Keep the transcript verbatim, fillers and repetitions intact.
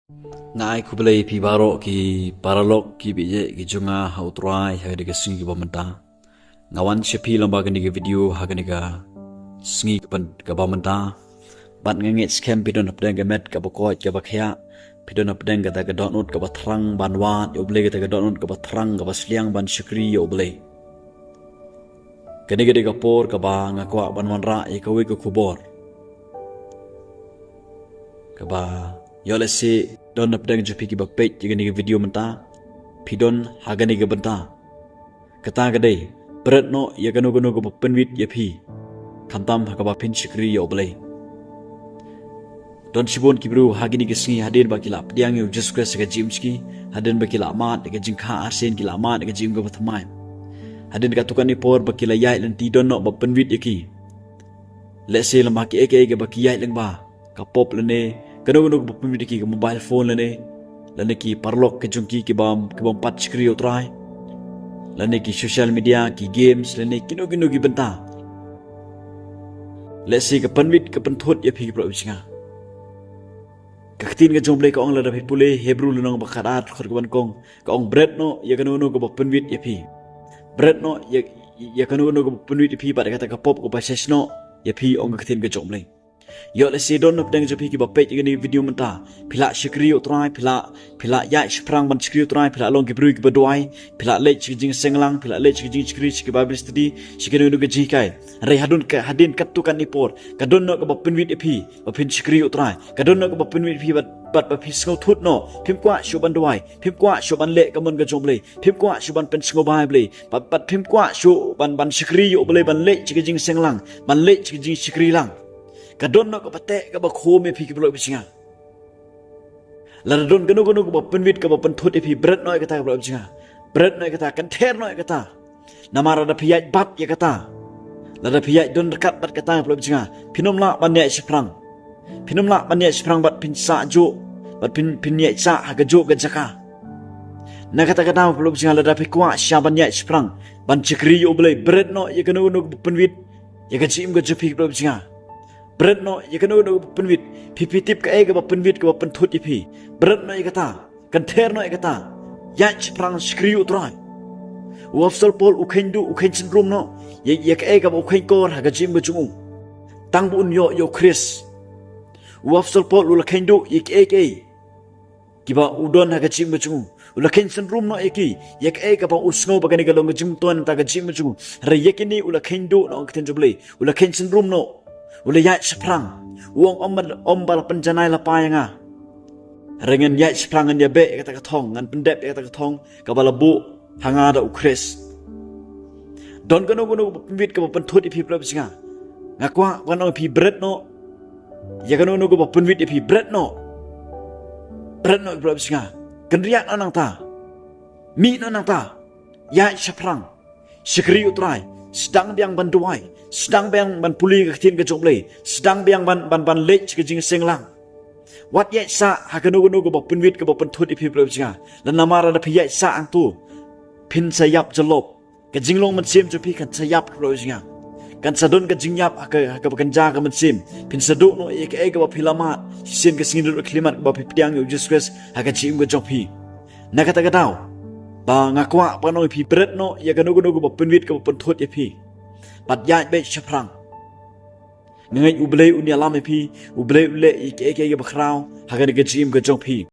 Nga ai khublei ïa phi baroh ki paralok ki baieit ki jong nga ha U Trai ha kane ka sngi kaba mynta. Nga wan sha phi lyngba kane ka video ha kane ka sngi kaba mynta. Bad nga ngeit skhem phi don hapdeng ka met kaba koit kaba khiah. Phi don hapdeng kata ka dohnud kaba thrang ban wad ïa U Blei, kata ka dohnud kaba thrang kaba sliang ban shakri ïa U Blei. Kane ka dei ka por kaba nga kwah ban wanrah ïa kawei ka khubor kaba ïoh lehse don hapdeng jong phi kiba peit ïa kane ka video mynta. Phi don ha kane ka bynta. Kata ka dei, bret noh ïa kano kano kaba pynwit ïa phi, khamtam ha kaba phin shakri ïa U Blei. Don shibun ki briew ha kine ki sngi hadien ba ki la pdiang ïa U Jisu Khrist ha ka jingim jong ki, hadien ba ki la mad ïa ka jingkha arsien, ki la mad ïa ka jingim kaba thymmai. Hadien katto katne por ba ki la ïaid lynti don noh ba pynwit ïa ki. Lehse lem ha kiei kiei ba ki ïaid lyngba, ka pop lane kano kano kaba pynwit ïa ki, ka mobile phone lane, lane ki paralok ki jong ki kiba, ki bym pat shakri ïa U Trai, lane ki social media, ki games, lane kino kino ki bynta. Lehse ka pynwit ka pynthut ïa phi ki paralok ki jong nga. Ka ktien ka jong U Blei ka ong, lada phi pule Hebru lynnong ba khatar dkhot kaba nyngkong, ka ong, bret noh ïa kano kano kaba pynwit ïa phi. Bret noh ïa, ïa kano kano kaba pynwit ïa phi bad ïa kata ka pop kaba shisha noh ïa phi, ong ka ktien ka jong U Blei. Ïoh lehse don hapdeng jong phi kiba peit ïa kane ka video mynta, phi la shakri ïa U Trai, phi la, phi la ïaid shaphrang ban shakri ïa U Trai, phi la long ki briew kiba duwai, phi la leit sha ka jingïaseng lang, phi la leit sha ka jingshakri, sha ki Bible study, sha kano kano ka jinghikai. Hynrei hadien ka, hadien katto katne por ka don noh kaba pynwit ïa phi ba phin shakri ïa U Trai. Ka don noh kaba pynwit ïa phi bad, bad ba phi sngewthut noh, phim kwah shuh ban duwai, phim kwah shuh ban leh ka mon ka jong U Blei, phim kwah shuh ban pynsngewbha ïa U Blei, bad, bad phim kwah shuh ban, ban shakri ïa U Blei, ban leit sha ka jingïaseng lang, ban leit sha ka jingshakri lang. Ka don noh kaba teh kaba khum ïa phi ki paralok ki jong nga. Lada don kano kano kaba pynwit kaba pynthut ïa phi, bret noh ïa kata ki paralok ki jong nga. Bret noh ïa kata, kynther noh ïa kata. Namar lada phi ïaid bat ïa kata, lada phi ïaid don ryngkat bad kata ki paralok ki jong nga, phin ym lah ban ïaid shaphrang. Phin ym lah ban ïaid shaphrang bad phin sah juh, bad phin, phin ïaid sah ha kajuh ka jaka. Na kata ka daw ki paralok ki jong nga, lada phi kwah shisha ban ïaid shaphrang ban shakri ïa U Blei, bret noh ïa kano kano kaba pynwit ïa ka jingim ka jong phi ki paralok ki jong nga. Bret noh ïa kano kano kaba pynwit. Phi, phi tip kaei kaba pynwit kaba pynthut ïa phi. Bret noh ïa kata. Kynther noh ïa kata. Ïaid shaphrang shakri ïa U Trai. U Apostol Paul u kheiñ duh, u kheiñ synrum noh ïa, ïa kaei kaba u kheiñ kor ha ka jingim ka jong u. Tang ba un ïoh ïa U Khrist, u Apostol Paul u la kheiñ duh ïa kiei kiei kiba u don ha ka jingim ka jong u. U la kheiñ synrum noh ïa ki, ïa kaei kaba u sngew ba kane ka long ka jingmyntoi na ka bynta ka jingim ka jong u. Hynrei ïa kine u la kheiñ duh noh ha ka ktien jong U Blei. U la kheiñ synrum noh. U la ïaid shaphrang. U ong, ym ba, ym ba la pynjanai lypa ïa nga. Hynrei ngan ïaid shaphrang, ngan ïabeh ïa kata ka thong, ngan pyndep ïa kata ka thong kaba la buh ha nga da U Khrist. Don kano kano kaba pynwit kaba pynthut ïa phi ki paralok ki jong nga. Nga kwah ban ong ïa phi, bret noh ïa kano kano kaba pynwit ïa phi, bret noh. Bret noh ki paralok ki jong nga. Kynriah noh nangta. Mih noh nangta. Ïaid shaphrang. Shakri ïa U Trai. Sdang biang ban duwai. Sdang biang ban pule ka ktien ka jong U Blei. Sdang biang ban, ban, ban leit sha ka jingïaseng lang. Wat ïaid sah ha kano kano kaba pynwit kaba pynthut ïa phi ki paralok ki jong nga. Lada namar lada phi ïaid sah hangto, phin sa ïap jyllop. Ka jinglong mynsiem jong phi kan sa ïap ki paralok ki jong nga. Kan sa don ka jingïap ha ka, ha kaba kynja ka mynsiem. Phin sa duh noh ïa kaei kaba phi la mad shisien ka sngi naduh khyllipmat kaba phi pdiang ïa U Jisu Khrist ha ka jingim ka jong phi. Na kata ka daw, ba nga kwah ban ong ïa phi, bret noh ïa kano kano kaba pynwit kaba pynthut ïa phi. Bad ïaid beit shaphrang. Nga ngeit U Blei un ïalam ïa phi, U Blei un leh ïa kaei kaei kaba khraw ha kane ka jingim ka jong phi.